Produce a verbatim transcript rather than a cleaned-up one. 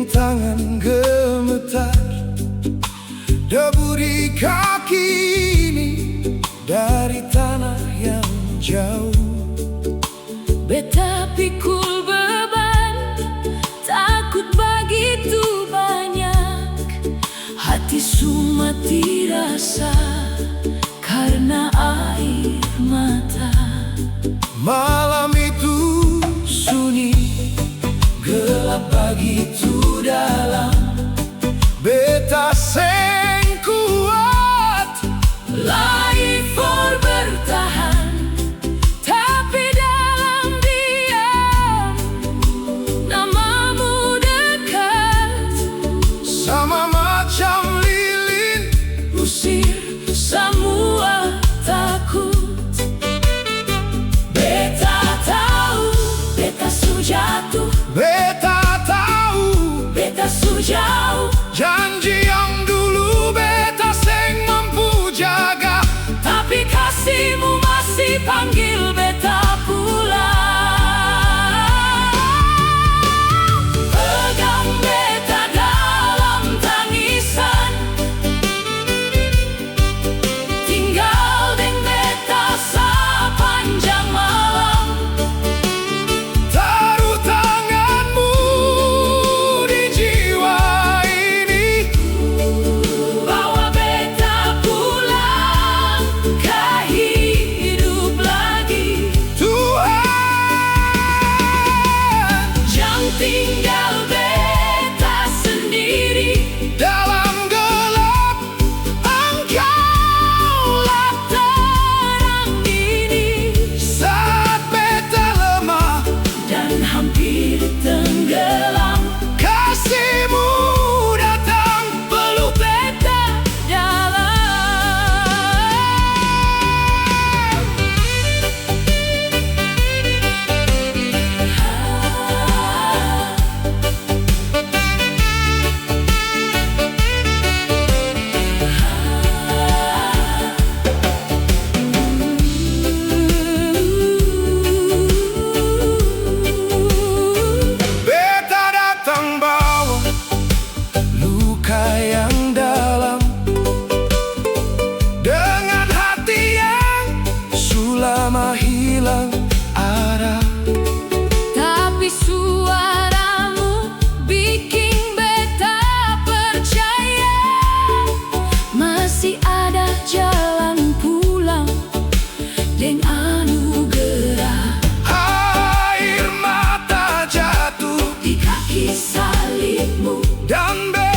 Tangan gemetar, debu di kaki ini dari tanah yang jauh. Beta pikul beban, takut bagitu banyak, hati su mati rasa karna air mata. Malam itu sunyi, gelap bagitu dalam, beta seng kuat lai for bertahan. Tapi dalam diam, namamu dekat. Sama macam lilin usir samua takut. Beta tau, beta su jatuh. Beta tau, beta su jauh. Janji yang dulu beta seng mampu jaga, tapi kasihmu masih panggil beta pulang. Pegang beta dalam tangisan, tinggal deng beta sapanjang malam. Taru tanganmu di jiwa ini, bawa beta pulang ka hidup lagi. Tuhan, jang tinggal beta sendiri dalam gelap. Engkaulah terang ini saat beta lemah dan hampir tenggelam. Kasihmu datang, peluk beta dalam. Beta datang bawa luka yang dalam, dengan hati yang su lama hilang arah. Tapi suaramu biking beta percaya masih ada jalan pulang deng anugerah. Air mata jatuh di kaki salibmu dan be-